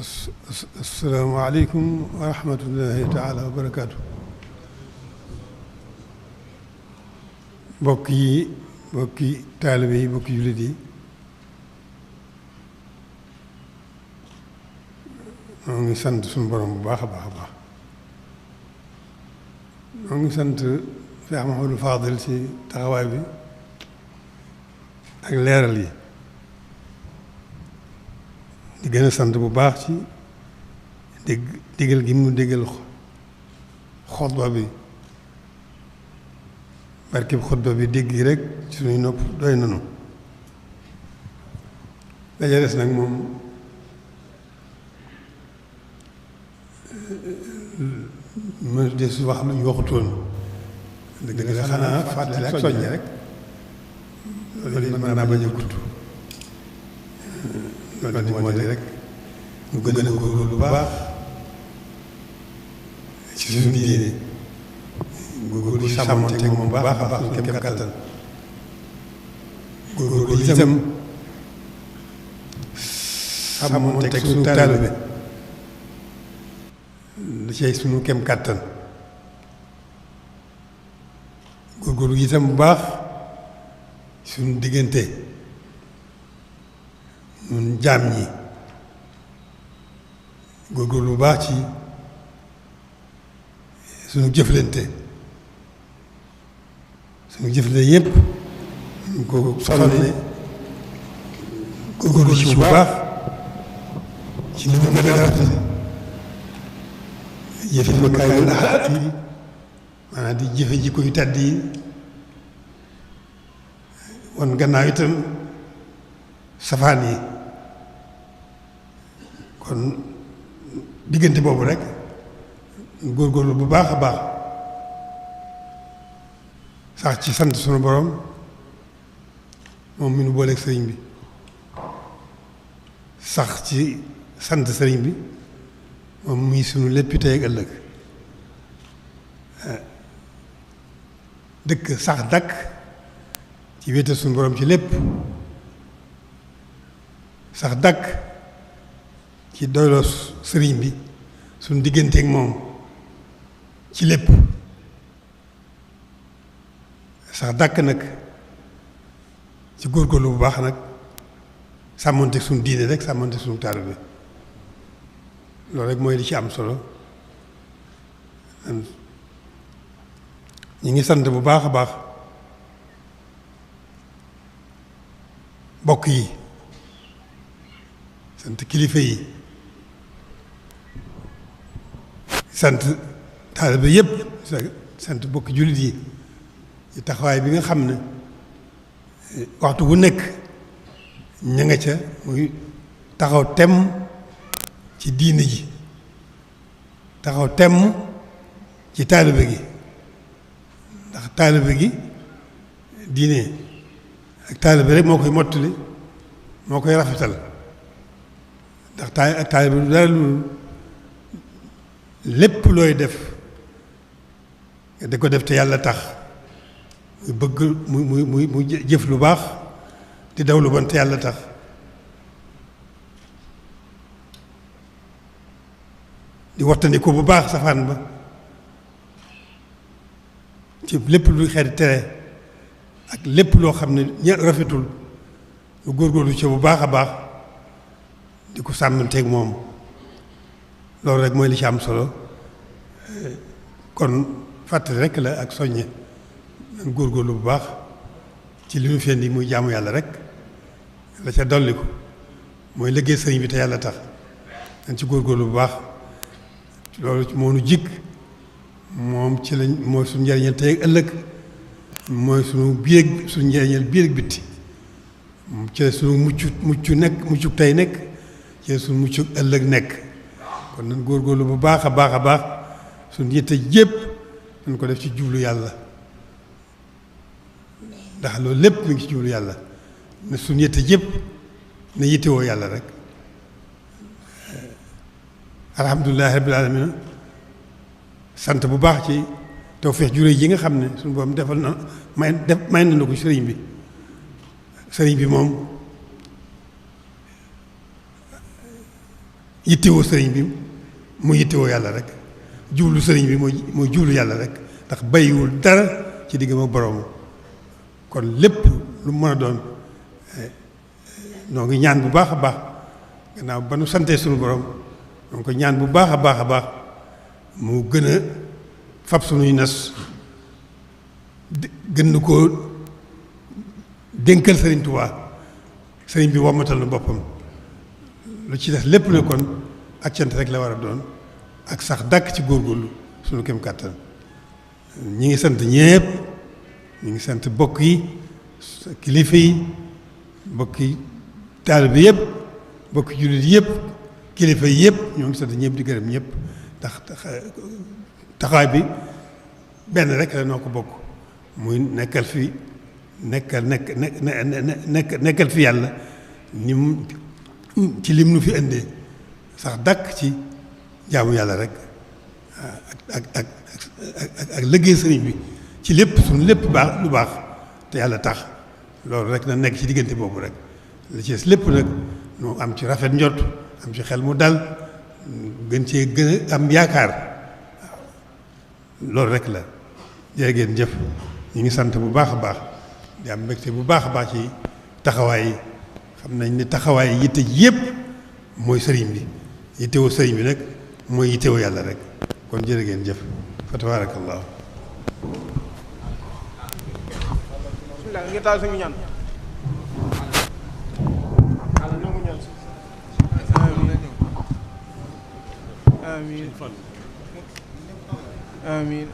asalaamaaleykum wa rahmatullahi taala wa barakaatu. mbokki taalibe yi mbokki jullit yi ñoo ngi sant suñu borom bu baax a baax a baax. ñoo ngi sant Cheikh Mahamadou Fadil ci taxawaay bi ak leeral yi. di gën a sant bu baax ci digal gi mu digal xutba bi barkeb xutba bi dégg gi rek suñuy nopp doy nanu daja des nag moom ma de su wax lu ñu waxutoon dëgg la xanaa fàttali ak soññe rek loolu it mën naa bañ a gudd loolu moo di rek ñu gën a góorgóorlu bu baax ci suñu diine góorgóorlu sàmmonteeg moom bu baax a baax suñu kem kàttan góorgóorlu itam sàmmonteeg suñu taalibe da cay suñu kem kàttan góorgóorlu itam bu baax suñu diggante ñun jaam ñi góorgóorlu bu baax ci suñu jëflante yépp ñu ko sonne góorgóorlu ci bu baax ci li mu gën a rafet jëfe makaarimul axlaaq yi maanaam di jëfe jikko yu tàdd yi wan gannaaw itam safaan yi kon diggante boobu rek góorgóorlu bu baax a baax sax ci sant sunu borom moom mi nu booleeg sëriñ bi sax ci sant sëriñ bi moom muy sunu léppi tey ak ëllëg dëkk sax dakk ci wéetal sunu borom ci lépp sax dàkk ci doyloo sëriñ bi suñ digganteeg moom ci lépp sax dàkk nag ci góorgóorlu bu baax nag sàmmonteeg suñ diine rek sàmmonteeg suñu taalibe bi loolu rek mooy li ci am solo ñi ngi sant bu baax a baax bokk yi sant kilifa yi sant taalibe yépp sant bokki jullit yi ci taxawaay bi nga xam ne waxtu bu nekk ña nga ca muy taxaw temm ci diine ji taxaw temm ci taalibe gi ndax taalibe gi diine ak taalibe rek moo koy mottali moo koy rafetal ndax taalibe du dara lu lépp looy def nga di ko def te yàlla tax muy bëgg muy jëf lu baax di daw lu bon te yàlla tax di wattandiku bu baax safaan ba ci lépp luy xeeti tere ak lépp loo xam ne ña rafetul lu góorgóorlu ci bu baax a baax di ko sàmmanteeg moom loolu rek mooy li ci am solo kon fàttali rek la ak soññe nan góorgóorlu bu baax ci li ñu fendi muy jaamu yàlla rek la ca dolli ko mooy liggéey sëriñ bi te yàlla tax dañ ci góorgóorlu bu baax loolu moo nu jikk moom ci lañ mooy suñu njëriñal tey ak ëllëg mooy suñu biir suñu njëriñal biir ak bitti ci suñu muccu tey nekk ci suñu muccu ëllëg nekk kon nañ góorgóorlu bu baax a baax a baax suñu yitte jépp nañ ko def ci jublu yàlla ndax loolu lépp mi ngi ci jublu yàlla ne suñu yitte jépp ne yittewoo yàlla rek alhamdulilahi rabbil alamin sant bu baax ci tawfeex juré ji nga xam ne suñu borom defal na may na ko sëriñ bi moom yittewoo sëriñ bi mu yittewoo yàlla rek jublu sëriñ bi mooy jublu yàlla rek ndax bàyyiwul dara ci diggam ak boroom kon lépp lu mën a doon noo ngi ñaan bu baax a baax gannaaw ba nu santee suñu borom noo ngi ko ñaan bu baax a baax a baax mu gën a fab suñuy nas gën na koo dénkal sëriñ Tuubaa sëriñ bi wommatal na boppam lu ci def lépp ne kon ak cant rek la war a doon ak sax dàkk ci góorgóorlu suñu kem kàttan ñi ngi sant ñépp ñi ngi sant bokk yi kilifa yi bokki taalibe yëpp bokki jullit yëpp kilifa yi yëpp ñoo ngi sant ñëpp di gërëm ñëpp ndax taxawaay bi benn rek la noo ko bokk muy nekkal fi nekkal fi yàlla ni mu ci lim nu fi indee sax dàkk ci jaamu yàlla rek ak liggéey sëriñ bi ci lépp suñu lépp baax lu baax te yàlla tax loolu rek na nekk ci diggante boobu rek li ci lépp nag nu am ci rafet njot am ci xel mu dal gën cee gën a am yaakaar loolu rek la jërë ngeen jëf ñu ngi sant bu baax a baax di am mbégte bu baax a baax ci taxawaay yi xam nañ ni taxawaay yitte ji yëpp mooy sëriñ bi yittewoo sëriñ bi nag mooy yittewoo yàlla rek kon jërë ngeen jëf fa tabarakallahu nga taal suñu ñaan amiin amiin